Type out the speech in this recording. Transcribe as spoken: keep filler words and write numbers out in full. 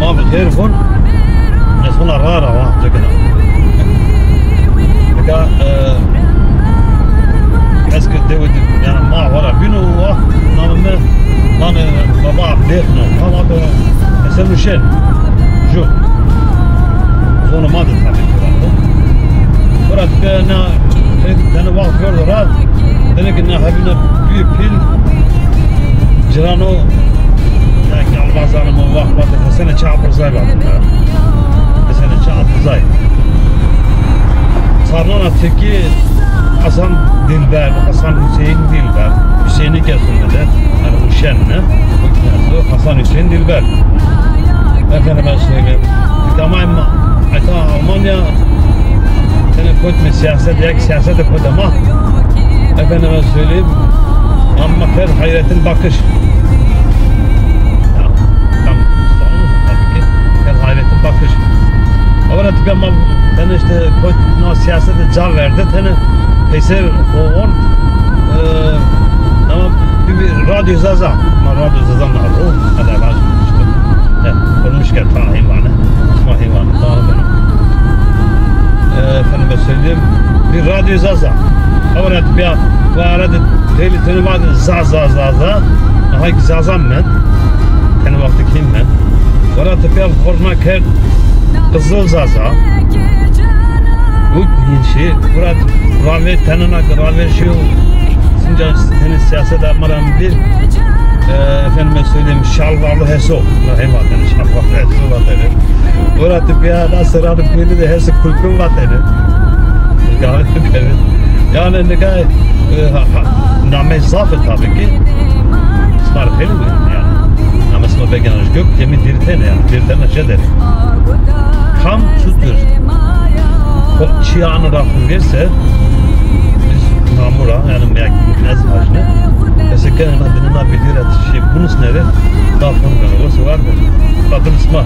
Ma bi xêr vun. Ez hona ra ra va cekina. Nika, e, ez ke dewe di, yani ma hora bîno wa, namê mi, namê baba Bêxno. Ama be, Hesen Uşen. Ju. Zonê ma de tabi ki vardı. Bura be na, tene waxt verdo ra, tene ki na hebîna büyük pil, cirano, ya ki albazanê ma, vaxt vatê Hesenê Çağ Abdulzay vatê. Hesenê Çağ Abdulzay. Sarnana Tirkî Hasan Dilber, Hasan Hüseyin Dilber, Hüseyinî ke sunede, yani Uşen ne? Hasan Hüseyin Dilber. Efendime söyleyeyim. Tamam, ata Almanya, tene kotme siyaset, ya ki siyaset kotme ma. Efendime söyleyeyim. Ama her Hayrettin Bakış. Ya, tam, tabii ki. Her Hayrettin Bakış. Ama artık ama ben işte ko-, no siyasete ca verdi. Tene peyser o on, e, ama bir, bir Radyo Zaza. Ama Radyo Zaza ne o? Hadi lazım işte. He, olmuş ki ta hayvanı. Ama hayvanı. Tamam. E, efendime söyleyeyim. Bir Radyo Zaza. Ama artık ya, bu arada Têlî têlî ma de Zaza, Zaza. Aha ki Zaza men. Tenê wextî kî men. Wera tepîya forma kerd Qizil Zaza. Bu hîn şî. Wera ravê tenena ki ravê şîyo. Sinca tenê siyaset amaran bir, e, efendime söyleyeyim, şalvarlı Heso. Rahim vatene, şalvarlı Heso vatene. Wera tepîya da sıranı pêli de Heso kulkun vatene. Yani nika, e, ha, ha, name zaf e tabii ki. Sima rê xeylê mi yani. Name sima Begenaj Gök, kemî dîrtene yani. Dîrtene şey der. Kam çutur? Ko-, çiyanı rafı verse, biz namura, yani me-, ez vajne. Mesela gene na dinina bir dîret şey, bunus nere? Lafın ben, o sefer de. Kadın sima.